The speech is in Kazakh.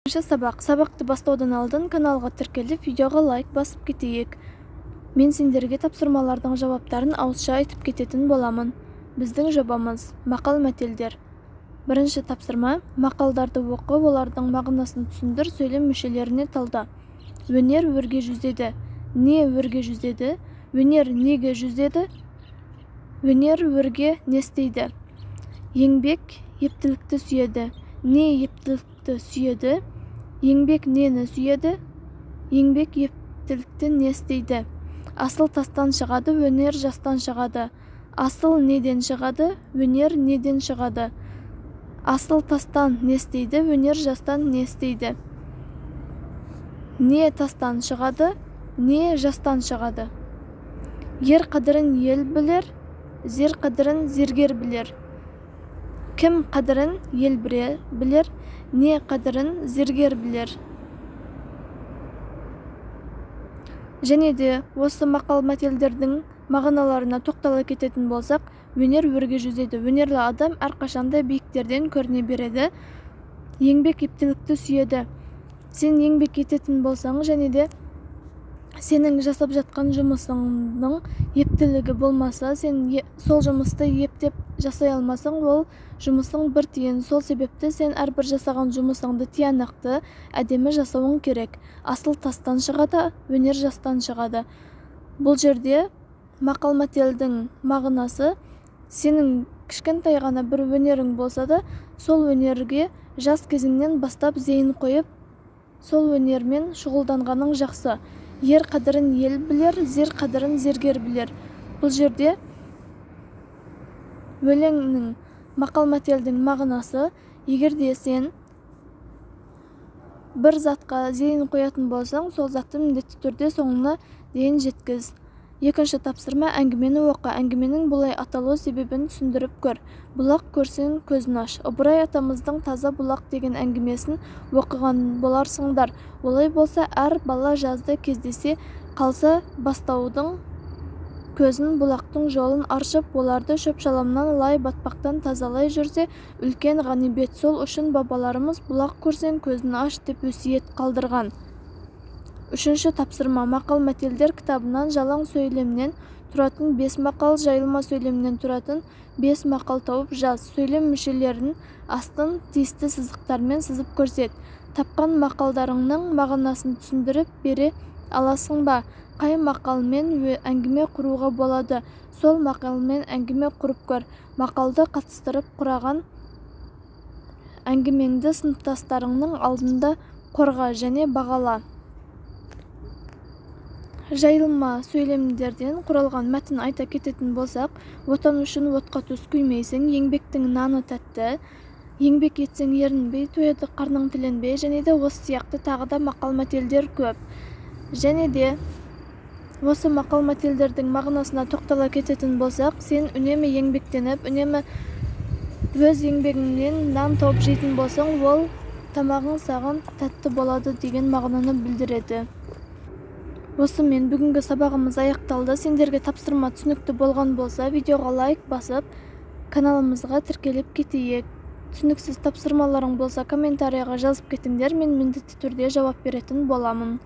Бірінші сабақ. Сабақты бастаудан алдын каналға тіркеліп, видеоға лайк басып кетейік. Мен сендерге тапсырмалардың жауаптарын ауызша айтып кететін боламын. Біздің жобамыз мақал-мәтелдер. Бірінші тапсырма. Мақалдарды оқы, олардың мағынасын түсіндір, сөйлем мүшелеріне талда. Өнер өрге жүзеді. Не өрге жүзеді? Өнер неге жүзеді? Өнер өрге не істейді? Еңбек ептілікті сүйеді. Не ептілікті сүйеді? Еңбек нені сүйеді? Еңбек ептілікті не істейді? Асыл тастан шығады, өнер жастан шығады. Асыл неден шығады? Өнер неден шығады? Асыл тастан не істейді? Өнер жастан не істейді? Не тастан шығады? Не жастан шығады? Ер қадірін ел білер, зер қадірін зергер білер. Кім қадірін ел білер, не қадірін зергер білер. Және де осы мақал-мәтелдердің мағыналарына тоқтала кететін болсақ, өнер өрге жүзеді. Өнерлі адам әрқашанда биіктерден көріне береді. Еңбек ептілікті сүйеді. Сен еңбек ететін болсаң, және де сенің жасап жатқан жұмысыңның ептілігі болмаса, сен сол жұмысты ептеп жасай алмасаң, ол жұмысың бір тиын. Сол себепті сен әрбір жасаған жұмысыңды тиянақты, әдемі жасауың керек. Асыл тастан шығады, өнер жастан шығады. Бұл жерде мақал-мәтелдің мағынасы, сенің кішкентай ғана бір өнерің болса да, сол өнерге жас кезіңнен бастап зейін қойып, сол өнермен шұғылданғаның жақсы. Ер қадірін ел білер, зер қадірін зергер білер. Бұл жерде өлеңнің, мақал-мәтелдің мағынасы, егер де сен бір затқа зейін қоятын болсаң, сол затты міндетті түрде соңына дейін жеткіз. Екінші тапсырма. Әңгімені оқы. Әңгіменің бұлай аталу себебін түсіндіріп көр. Бұлақ көрсең көзін аш. Ыбырай атамыздың Таза бұлақ деген әңгімесін оқыған боларсыңдар. Олай болса, әр бала жазды кездесе қалса бастаудың көзін, бұлақтың жолын аршып, оларды шөп-шаламнан, лай батпақтан тазалай жүрсе, үлкен ғанибет. Сол үшін бабаларымыз бұлақ көрсең көзін аш деп өсиет қалдырған. Үшінші тапсырма. Мақал-мәтелдер кітабынан жалаң сөйлемнен тұратын 5 мақал, жайылма сөйлемнен тұратын 5 мақал тауып жаз. Сөйлем мүшелерін астын тиісті сызықтармен сызып көрсет. Тапқан мақалдарыңның мағынасын түсіндіріп бере аласың ба? Қай мақалмен әңгіме құруға болады? Сол мақалмен әңгіме құрып көр. Мақалды қатыстырып құраған әңгімеңді сыныптастарыңның алдында қорға және бағала. Жайылма сөйлемдерден құралған мәтін айта кететін болсақ, отан үшін отқа түс күймейсің, еңбектің наны тәтті, еңбек етсең ерінбей, тояды қарның тіленбей, және де осы сияқты тағы да мақал-мәтелдер көп. Және де осы мақал-мәтелдердің мағынасына тоқтала кететін болсақ, сен үнемі еңбектеніп, үнемі өз еңбегіңнен нан тауып жейтін болсаң, ол тамағың саған тәтті болады деген мағынаны білдіреді. Осымен бүгінгі сабағымыз аяқталды. Сендерге тапсырма түсінікті болған болса, видеоға лайк басып, каналымызға тіркеліп кетейік. Түсініксіз тапсырмаларың болса, комментарияға жазып кетіңдер, мен міндетті түрде жауап беретін боламын.